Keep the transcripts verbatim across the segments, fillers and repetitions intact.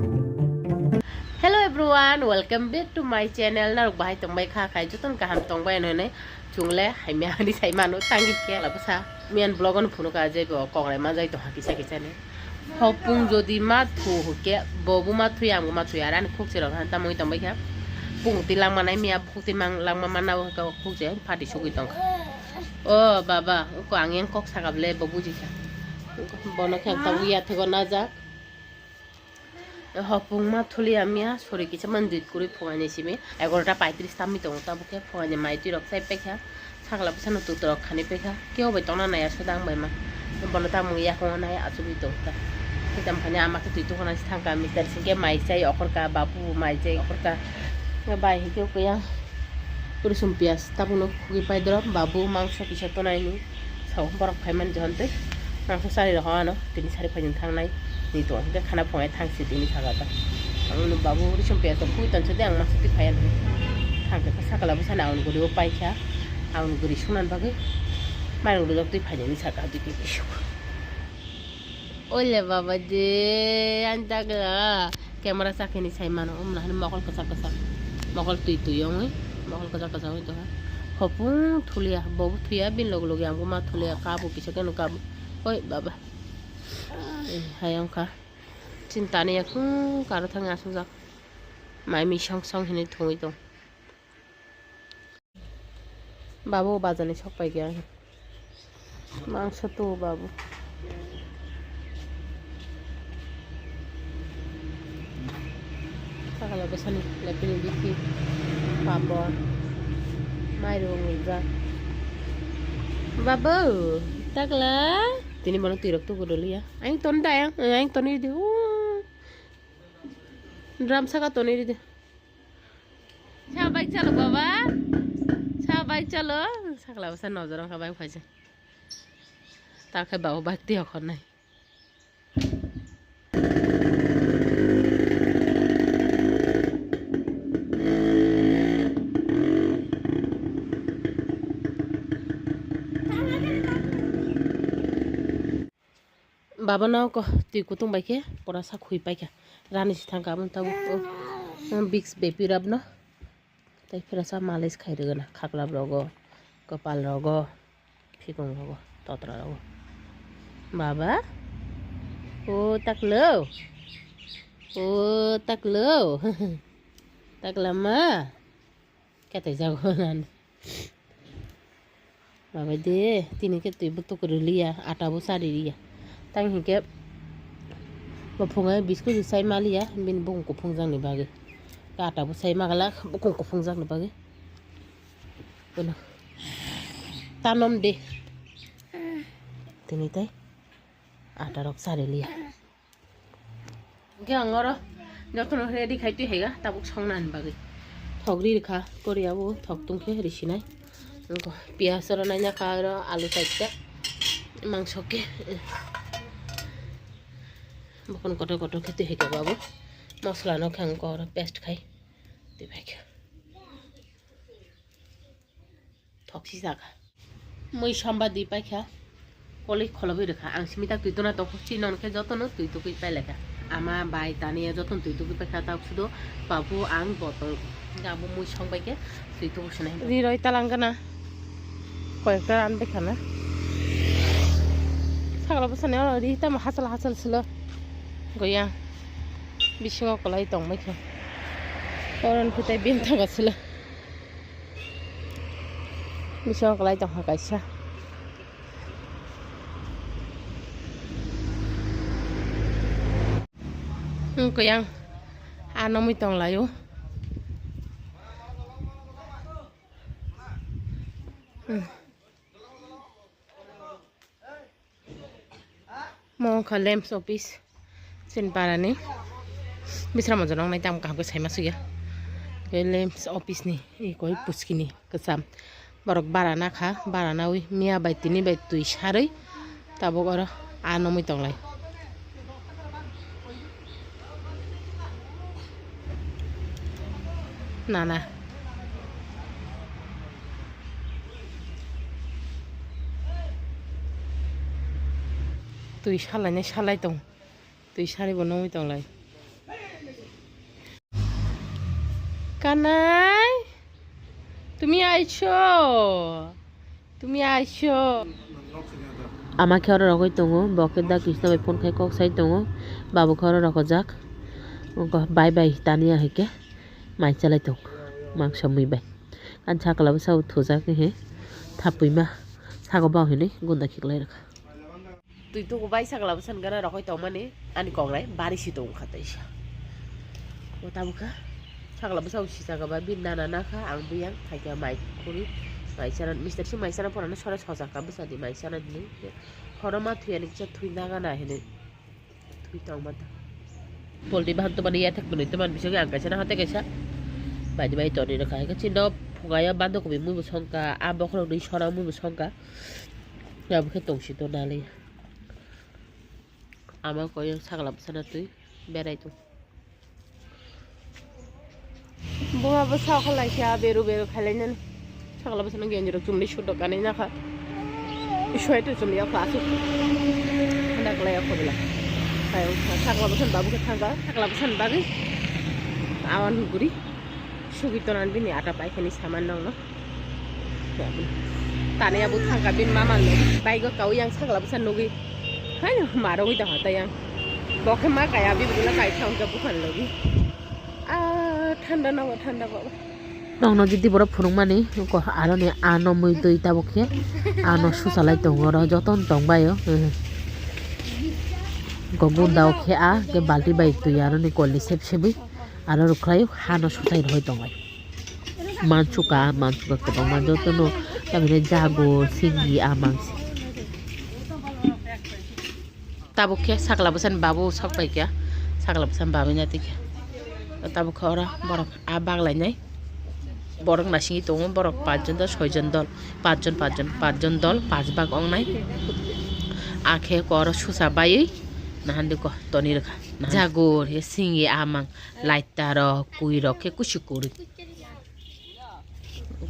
Hello everyone, welcome back to my channel. Narok bahai tongbai kha khai jotono kaham tongbai hinwi chungle haimya ani sai mano tangi khe labo sa miyan vlog no phunu ka je bo kokrai manjai tong ha kisa kisa ni. Hopung jodi ma thu hukhe bobu ma thu yang ma thu ara ani khuk chirok han tamoi tongbai kha. Pung ti lang manai miya khuk ti mang lang ma mana khuk je phati sugui tong kha. O baba ko ang yang kok saka ble bo buji kha. Bono khe ta uya thego najak. Hopung ma thulia miya sori kisa man duit kuri phungaini simi egarota paitris tamni tongo tabuk khe phungaini mai twi rok chai paikha sakla bwsano tutorok khani paikha kebo bai tongna nai aswk dang bai ma bono tamung yakungo nai achugwi tongkha hitam khani ama khe twi tukhuna se thangkha mister singkhe mai chai okhorkha babu mai chai okhorkha bai hinkhe kuyang rusum piyas tabukno khugwi paidoro babu mangso kisa tonaini. Sao borok phaimani jahon tei mangso chari rok ano tini sari phaijani thangnai ni tongo hwnkhe khana phunai thangsi tini saka ta ang no babu risum piyas rok phui tonse de ang masa twi phaiya nai thangkhe sakala bwsani ang guri o paikha ang guri sunani bagwi mairok rijak twi phainani saka twi twi kisuk. Oile baba de ang dagla. Camera sakini sai mano, umla hani mokol kwchak kwchak. Mokol twi twi ongwi, mokol kwchak kwchak ongwi tongha. Hopung thulia, bobo thuya, bin log log yang ma thulia, kabu kisa keno kabu. Oi baba. Eh, hai ongkha. Chinta ni yakung karo thang asung jak. Mai mi song song hini thungwi tong. Babu bazar ni sok pai kha. Mangso tu babu. Sakala bwsani lepini bithi papor mairung rijak. Babu takla tini bono twirok tubu doliya. Aing ton dayang, aing ton iri di. Drum saka ton iri di. Sa bike chalo baba. Sa bike chalo. Sakla bwsa nojor wngkha bike phaisa. Ta khe baba bike twi okhornai. Baba no ko twi kutung bai khe pura sa khui paikha. Rani si thangkha aboni tabuk o, o Vicks bepi rab no. Tai phira sa malis khai rwgana khaklap rogo, kwpal rogo, phikung rogo, totra rogo. Baba, o taklo, o taklo, takla ma, katai jago nan. Babai de, tini khe twi bo tuku rwliya, ata bo chari riya. Tang hinkhe bo phungai biscuit rwsai maliya, bini bukung kuphungjak ni bagwi. Ata bo sai magala, bukung kuphungjak ni bagwi. Bono tanom de. Tini tai ata rok chari liya. Hingke ang oro jotono ready khai twi haiga tabuk songna ni bagwi. Thok ri rikha koriya o thok tungkhe risinai. Wngkha piyaj oro naina kha oro alu chaita mangso khe. Bokon kotor kotor khe twi haikha babu. Mosla no khe ang oro paste khai twi phaikha. Thoksi jaga. Mui samba di paikha. Koli kholobi rikha. Ang simi tak twi tuna tokho chini nono khe jotono twi tukui pailekha. Ama bai taniya jotono twi tukui paikha tak sudo babu ang botong. Abo mui song baikhe twi tuku sinai. Ri roi talang gana. Koyekta ran baikha na. Sagla bwsani oro ri tamo hachal hachal silo. Goya. Bisingo kolai tong baikha. Oron khutai bintang silo. Bisingo kwlai tongkha kaisa. Wngkha yang a nomwi tonglaio. Hmm. Mo wngkha lamps office chini parani bisra mojo nongnai tamo kaham khe saima sugya. Khe lamps office ni eko puskini kwcham borok bara nakha, bara nawi miya bai tini bai twi sarwi tabuk oro a nomwi tonglai. Nana. Twi salainai salai tong. Twi sari bo nungwi tonglai. Kanai, tumi aiso, tumi aiso. Ama khe oro rogwi tongo, bo khe da Krishna bai phone khai kok sai tongo, babu khe oro rokojak. Wngkha bai bai Tania hai khe mai chalai tongo, mangsa mui bai. Ani sakla bwsa bo thujak he, thapwima saka bo hinwi gunda khiklai rwkha. Twi tuku bai sakla bwsani gana rokoi tongmani ani kokrai bari si tong kha teisa. O tabukha sakla bwsa bo si saka ba bini nana nakha ang biyang thaikha mai khuri mai chana mister si mai chana porano sora sojak ka bwsani mai chana hinwi. Horo ma thwi ani kisa thwi nagana hinwi thwi tong mata. Polti bahan tomani yathek twnwi toman bisingo ang kaisa na hate kaisa. Baidi bai toni rwkha hai khe chini no phungayo bando kobi mui bo songkha a bokhorok ni sora mui bo songkha. Abo khe tongsi to nali. Ama koi sakla bwsana twi berai tong. Buma bwsa khalai kha beru beru khalai nani. Sakla bwsana genji rok chumli sudok kanai nakha. Sweater chumli ya kha asuk. Handa kalai ya khobla. Sakla bwsana babu khe thangka. Sakla bwsana bagwi. Awan guri. Sugi tonan bini ata paikhani saman nongno. Tani abo thangka bin mama logi. Baigo kawi yang sakla bwsa nugwi. Hai no marogwi da hota yang. Bokhe ma kaya bi bula kai thangka bukhan logi. Ah, thanda no thanda baba. Nokno jodi borok phunukmani ko aroni ano mui twi tabuk khe ano susalai tongo oro joton tongbaio. Ko gundao khe a ke balti bai twi aroni kolni sep sebwi aro rwkhlai hano sutai rwhoi tongo. Mansuka, mansuka kwbangma jotono tamini jago, singi, amang. Tabuk khe sakla bwsani babu sok pai kha, sakla bwsani babu nai twi kha. Tabuk khe oro borok a bak lainai. Borok naisingwi tongo, borok pachjon dol, soijon dol, pachjon, pachjon, pachjon dol, pach bak wngnai. A khe oro susa baiwi nahan di ko toni rwkha. Jago, he singi, amang, laita rok, kui rok khe kusu kwrwi.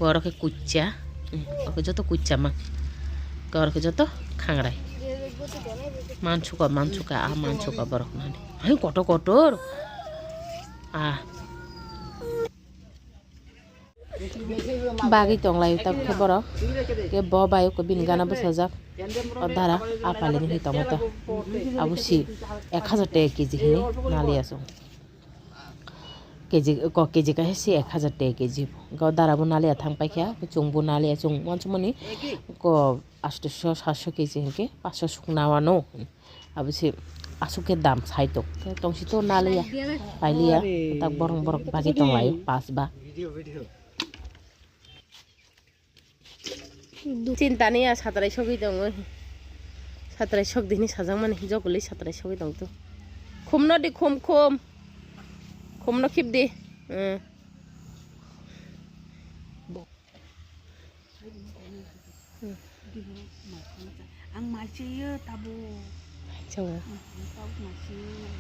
Oro khe kucha, oro khe joto kucha mang, oro khe joto khangrai. Mansuka, mansuka, a mansuka borok nani. Hai kotor kotor. A. Bagwi tonglai tabuk khe borok. Khe bo bai ko bini gana bwsajak. O dara a pali ni tongo to. Abo si ek hajar teka kg hini nali asung. Kg ko kg kaisa se ek hajar teka kg. Ko dara bo naliya thang paikha, chwng bo naliya, chwng uansukmani ko astoso satso kg hinkhe paso sukna wano. Abo se aswk khe dam sai tok. Tongsi to naliya, pailiya, tak borok borok bagwi tonglaio pas ba. Chintani ya satrai sogwi tongo. Satrai sok dini sajakmani jogolwi satrai sogwi tongto. Khumno di khum khum. Khumno khip di. Hmm. Ang mai cheyo tabo. Chao. Ang tabuk mai cheyo.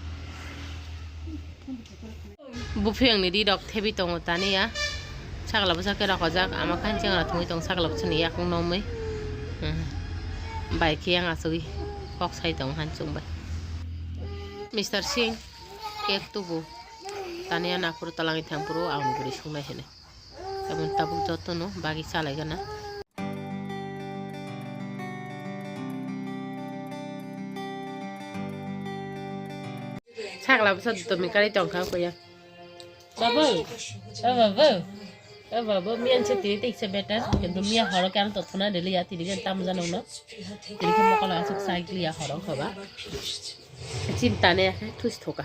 Buphiyangni rirok thebi tongo taniya. Sakla bwsa khe rokojak, ama khancheng rok thungwi tongo sakla bwsani yakung nomwi. Hmm. Bai khe yang asugwi kok sai tongo hanchung bai. Mister Singh, cake tubu. Taniya naphuru talangwi thangphuru ang guri sungnai hinwi. Tabuk tabuk jotono bagwi chalaigana. Sakla bwsa domi kari tongkha koya. Babu, o babu, o babu, miyan se tiri tik se better, kintu miya horo khe ang totkhona rili ya, tiri khe tam jano no, tiri khe mokol asuk sai kliya horo khoba. Chintani akhe thusi thoka.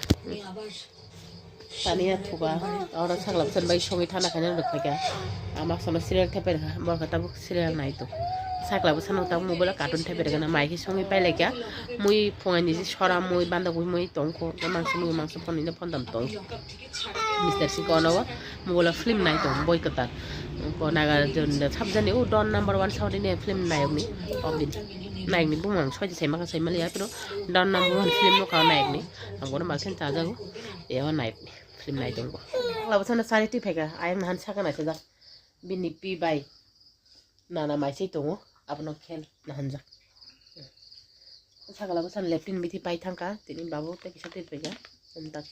Tani ya thuba, oro sakla bwsani bai sogwi thana khaina rwkhaikha. Ama sono serial thepai rwkha, borok tabuk serial nai tongo. Sakla bwsano tabuk mobile o cartoon thepai rwkha, mai khe songwi pailaikha. Mui phungai ni je sora mui banda khe mui tongkho, mangso mui mangso phone ni phone dam tong. Mister Singh kono o mobile o film nai tongo, boi kwtal. Ko Nagarjun da sabjani o Don number one South Indian film nayok ni, obin. Nayok ni bumung soite sai maka sai mali ya, pero Don number one film no ka nayok ni. Ang kono maksen chajago, e o nayok ni. Film nai tongo. Labo sana sari twi phaikha, ayang nahan saka naisajak. Bini pi bai nana maisai tongo, abono khel nahanjak. Sakla bwsano leptin bithi pai thangkha, tini babu tei kisa twi phaikha.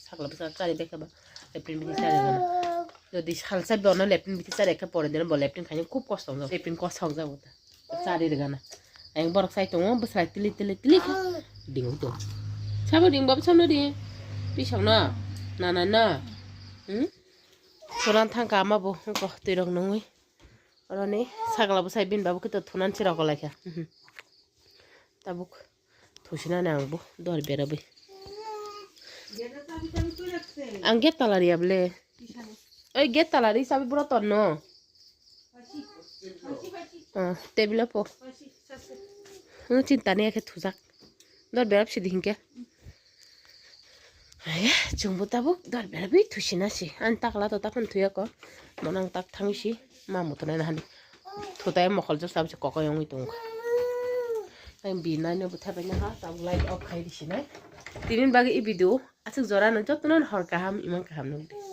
Sakla bwsa chari baikha ba, leptin bithi chari gana. Jodi salsa bono lepin biti chari ekka pore dino bo lepin khaina khub kosto wngjak. Lepin kosto wngjak bo ta. Chari rwgana. Ayang borok sai tongo bwsai tili tili tili khe. Dingo to. Sabo ding bab samno di. Pisok no. Nana no. Hmm? Thunan thangka ama bo ko twi rok nungwi. Oroni sagla bo sai bin babu kito thunan chira ko laikha. Mhm. Tabuk thusinani ang bo dor berabai. Ang gate tala riya bole. Oi gate tala ri sabi bro tonno. Ah, table po. Hmm, chinta ni akhe thujak. Dor berap sidi hinkhe. Aye, chwngbo tabuk dor berap bai thusina si. Ani takla to takhon thuya ko. Monang tak thangwi si. Ma muthunai nahani. Thutai mokol jok sabi se kokoi wngwi tongo. Ang binai no bwtha bai naha tabuk light off khai di sinai. Tini bagwi i video aswk jora no jotono hor kaham imang kaham nukdi.